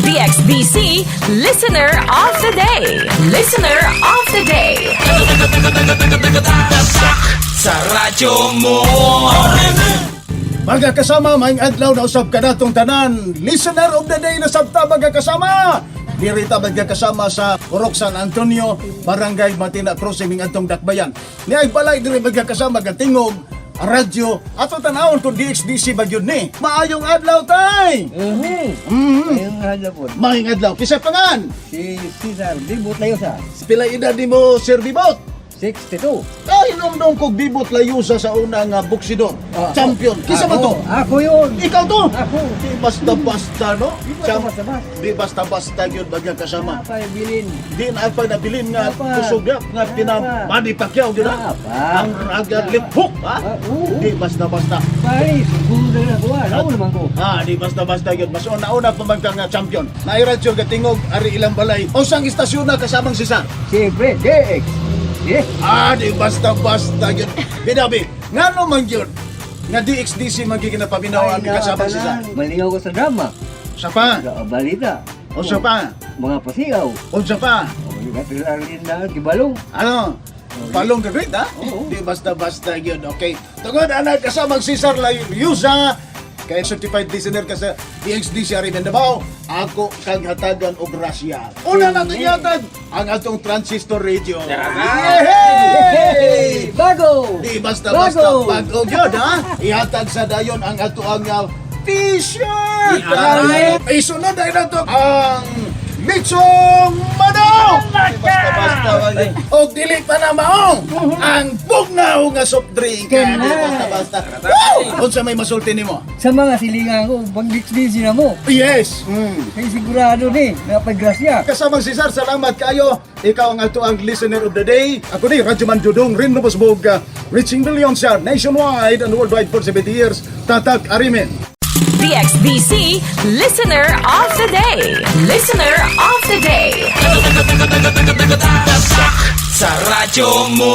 DXDC Listener of the Day. Listener of the Day. Sa radyo mo. Mga kasama, maayong adlaw na usab kanatong tanan. Listener of the Day na sabta, mga kasama. Diri ta, mga kasama, sa Purok San Antonio, Barangay Matina Crossing ning atong Dakbayan. Niay balay diri, mga kasama, gatingog radyo ato tanawon kung DXDC ba gyud ni. Maayong adlaw, tay. Ayong hadla po. Maayong adlaw. Kinsa pangan? Si Cesar Bibot Layosa. Pila edad nimo, Sir Bibot? 62. Ay, inomdom kog Bibot Layusa sa una nga boksidor. Champion. Kinsa man to? Ako yun. Ikaw to? Ako. Di basta-basta, no? Di basta-basta. Di basta-basta yun, bagya kasama. Napay bilin. Di na pa nabilin nga Dapat. kusog nga nga pina Dapat. Manny Pacquiao yun, ha? Dapat. Ang agad left hook, ha? Ah, oo. Di basta-basta. Pare, siguro na ako ah. Nauna man ko. Ah, di basta-basta yun. Mas una-una pa man ka nga champion. Nairadyo gatingog ari ilang balay. Unsang istasyon na, kasamang Cesar? Siyempre, DX. Yeah. Ah, di basta-basta yun. Binabi, ngano man yun? Nga DXDC magiging napaminaw ang kasamang Cesar. Malingaw ko sa drama. Sa pa? Sa balita. Unsa pa? Mga pasigaw. Unsa pa? O, yung rin na gibalong. Ano? Palong ka great, ha? Oo. Di basta-basta yun, okay? Tungod, anak, kasamang Cesar Layusa, kay certified listener ka sa DXDC Ari Mindanao, ako kang hatagan og grasya. Una natin ihatag ang atong transistor radio. Yehey! Bago! Di basta-basta Bago! bago yun, ha? Ihatag sa dayon ang atoang t-shirt! Alright. Ay, sunod ay nato ang litsong manok! Di basta-basta. O dili pa na maong ang bugnaw nga soft drink. Di basta-basta. Woo! Unsa may masulti nimo? Sa mga silingan ko, pag DXDC na mo. Yes! Kay sigurado ni, napagrasya. Kasamang Cesar, salamat kayo. Ikaw ang atoang listener of the day. Ako ni Radyoman Dudong Rin Lubosbog, reaching millions siya nationwide and worldwide for 70 years. Tatak Arimen. DXDC Listener of the Day. Listener of the Day. Sa radyo mo.